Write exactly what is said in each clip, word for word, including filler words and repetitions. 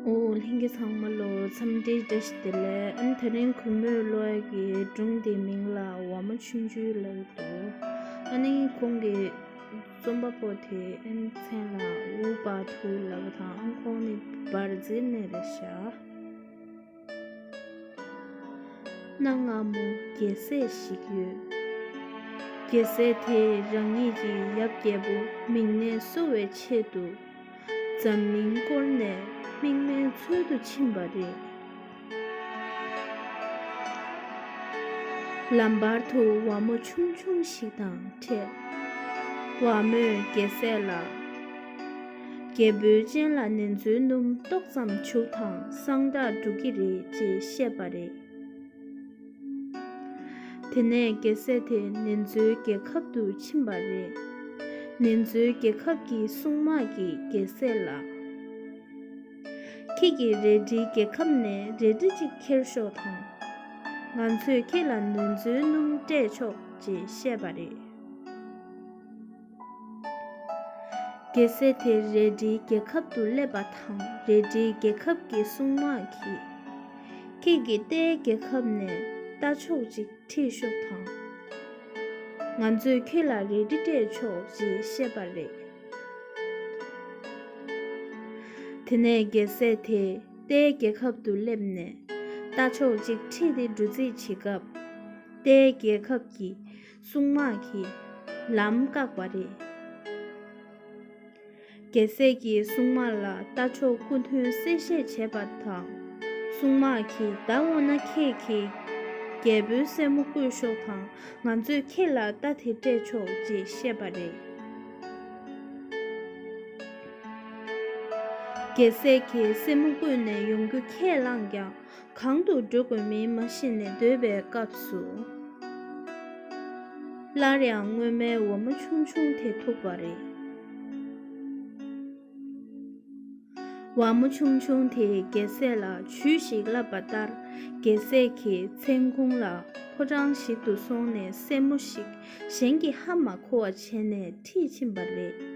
ཨོ་ལྷན་རྒྱས་ཚང་མ་ལོ་འཚམས་འདྲི་བཀྲ་ཤིས་བདེ་ལེགས། ཨ་ནི་དེ་རིང་གུས་མོས་ཀློག་ཡག་གི་སྒྲུང་དེའི་མིང་ལ་བ་མོ་ཆུང་ཆུང་ལབ་འདུག་ཨ་ནི་ཁོང་གི་རྩོམ་པ་པོ་དེ་ཨ་ནི་མཚན་ལ་ཝུ་པ་ཐུའུ་ལབ་པ་དང་། ཨ་ནི་ཁོང་ནི་བར་ཛིལ་ནས་རེད་ཤག་གནའ་སྔ་མོ་རྒྱལ་སྲས་ཤིག་ཡོད། རྒྱལ་སྲས་དེས་རང་ཉིད་ཀྱི་ཡབ་རྒྱལ་པོ་མིང་ནད་གསོ་བའི་ཆེད་དུ་འཛམ་གླིང་བསྐོར་ནས་མིག་སྨན་འཚོལ་དུ་ཕྱིན་པ་རེད། ལམ་བར་དུ་བ་མོ་ཆུང་ཆུང་ཞིག་དང་འཕྲད། བ་མོས་རྒྱལ་སྲས་ལ། རྒྱལ་པོའི་སྤྱན་ལ་ནེ་ཙོའི་སྣུམ་ཏོག་ཙམ་བྱུག་དང་། སངས་དྲག་འགྲོ་གི་རེད་ཅེས་བཤད་པ་རེད། དེ་ནས་རྒྱལ་སྲས་དེ་ནེ་ཙོའི་རྒྱལ་ཁབ་ཏུ་ཕྱིན་པ་རེད། ནེ་ཙོའི་རྒྱལ་ཁབ་ཀྱི་སྲུང་དམག་གིས་རྒྱལ་སྲས་ལ། ཁྱེད་ཀྱིས་རལ་གྲིའི་རྒྱལ་ཁབ་ནས་རལ་གྲི་གཅིག་ཁྱེར་ཤོག་དང་། ང་ཚོས་ཁྱེད་ལ་ནེ་ཙོའི་སྣུམ་སྤྲད་ཆོག་ཅེས་བཤད་པ་རེད། རྒྱལ་སྲས་དེ་རལ་གྲིའི་རྒྱལ་ཁབ་ཏུ་སླེབས་པ་དང་། རལ་གྲིའི་རྒྱལ་ཁབ་ཀྱི་སྲུང་དམག་གིས། ཁྱེད་ཀྱིས་རྟའི་རྒྱལ་ཁབ་ནས་རྟ་མཆོག་ཅིག་ཁྲིད་ཤོག་དང་། ང་ཚོས་ཁྱེད་ལ་རལ་གྲི་སྤྲད་ཆོག་ཅེས་བཤད་པ་རེད། དེ་ནས་རྒྱལ་སྲས་དེ་རྟའི་རྒྱལ་ཁབ་ཏུ་སླེབས་ནས་རྟ་མཆོག་ཅིག་ཁྲིད་དེ་འགྲོ་རྩིས་བྱེད་སྐབས། རྟའི་རྒྱལ་ཁབ་ཀྱི་སྲུང་དམག་གིས་ལམ་བཀག་པ་རེད། རྒྱལ་སྲས་ཀྱིས་སྲུང་དམག་ལ་རྟ་མཆོག་སྐུ་མདུན་གསལ་བཤད་བྱས་པ་དང་། སྲུང་དམག་གིས་ད་འོ་ན་ཁྱེད་ཀྱིས་རྒྱལ་པོའི་སྲས་མོ་བསྐོས་ཤོག་དང་། ང་ཚོས་ཁྱེད་ལ་རྟ་དེ་སྤྲད་ཆོག་ཅེས་བཤད་པ་རེད། རྒྱལ་སྲས་ཀྱིས་སྲས་མོ་བསྐོས་ནས་ཡོང་རྒྱུ་ཁས་བླངས་ཀྱང་། གང་དུ་འགྲོ་དགོས་མིན་མ་ཤེས་ནས་སྡོད་པའི་སྐབས་སུ། སླར་ཡང་སྔོན་མའི་བ་མོ་ཆུང་ཆུང་དེ་ཐུག་པ་རེད། བ་མོ་ཆུང་ཆུང་དེས་རྒྱལ་སྲས་ལ་ཇུས་ཤིག་བསླབས་པ་ལྟར། རྒྱལ་སྲས་ཀྱིས་མཚན་གུང་ལ་ཕོ་བྲང་ཞིག་ཏུ་སོང་ནས་སྲས་མོ་ཞིག་གཞན་གྱིས་ཧ་མ་གོ་བ་བྱས་ནས་ཁྲིད་ཕྱིན་པ་རེད།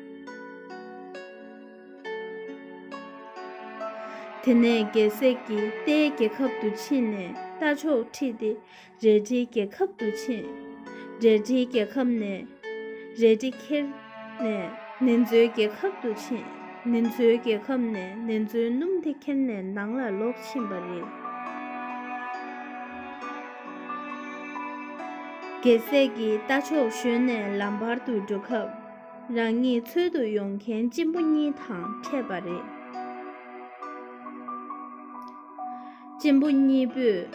དེ་ནས་རྒྱལ་སྲས་ཀྱིས་རྟའི་རྒྱལ་ཁབ་ཏུ་ཕྱིན་ནས་རྟ་མཆོག་ཁྲིད་དེ། རལ་གྲིའི་རྒྱལ་ཁབ་ཏུ་ཕྱིན། རལ་གྲིའི་རྒྱལ་ཁབ་ནས་རལ་གྲི་ཁྱེར་ནས་ནེ་ཙོའི་རྒྱལ་ཁབ་ཏུ་ཕྱིན། ནེ་ཙོའི་རྒྱལ་ཁབ་ནས་ནེ་ཙོའི་སྣུམ་དེ་ཁྱེར་ནས་ནང་ལ་ལོག་ཕྱིན་པ་རེད། རྒྱལ་སྲས་ཀྱིས་རྟ་མཆོག་བཞོན་ནས་ལམ་བར་དུ་འགྲོ་སྐབས། རང་ཉིད་འཚོལ་དུ་ཡོང་མཁན་གཅེན་པོ་གཉིས་དང་འཕྲད་པ་རེད། གཅེན་པོ་གཉིས་པོས།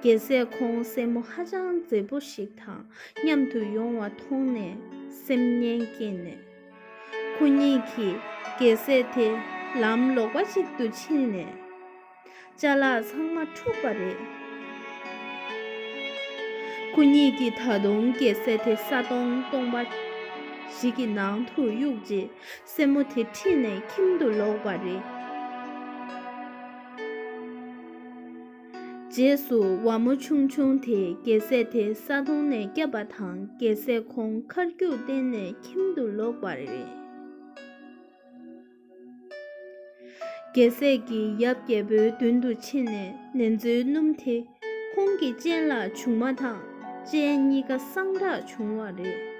རྒྱལ་སྲས་ཁོང་སྲས་མོ་ཧ་ཅང་མཛེས་པོ་ཞིག་དང་མཉམ་དུ་ཡོང་བ་མཐོང་ནས་སེམས་ངན་སྐྱེས་ནས། ཁོ་གཉིས་ཀྱིས་རྒྱལ་སྲས་དེ་ལམ་ལོག་པ་ཞིག་ཏུ་ཕྱིན་ནས། ཅ་ལག་ཚང་མ་འཁྲུགས་པ་རེད། ཁོ་གཉིས་ཀྱིས་ད་དུང་རྒྱལ་སྲས་དེ་ས་དོང་སྟོང་པ་ཞིག་གི་ནང་དུ་གཡུགས་རྗེས། སྲས་མོ་དེ་ཁྲིད་ནས་ཁྱིམ་དུ་ལོག་པ་རེད། རྗེས་སུ་བ་མོ་ཆུང་ཆུང་དེས་རྒྱལ་སྲས་དེ་ས་དོང་ནས་བསྐྱབས་པ་དང་། རྒྱལ་སྲས་ཁོང་ཁར་རྒྱུག་བརྟེན་ནས་ཁྱིམ་དུ་ལོག་པ་རེད། རྒྱལ་སྲས་ཀྱིས་ཡབ་རྒྱལ་པོའི་མདུན་དུ་ཕྱིན་ནས་ནེ་ཙོའི་སྣུམ་དེ་ཁོང་གི་སྤྱན་ལ་བྱུགས་མ་ཐག་སྤྱན་གཉིས་ཀ་སངས་དྲག་བྱུང་བ་རེད།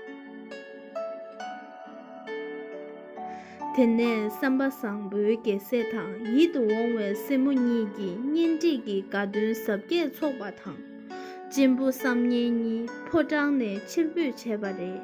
དེ་ནས་བསམ་པ་བཟང་པོའི་རྒྱལ་སྲས་དང་ཡིད་དུ་འོང་བའི་སྲས་མོ་གཉིས་ཀྱིས་གཉེན་སྒྲིག་གི་དགའ་སྟོན་གཟབ་རྒྱས་འཚོགས་པ་དང་། གཅེན་པོ་བསམ་ངན་གཉིས་ཕོ་བྲང་ནས་ཕྱིར་འབུད་བྱས་པ་རེད།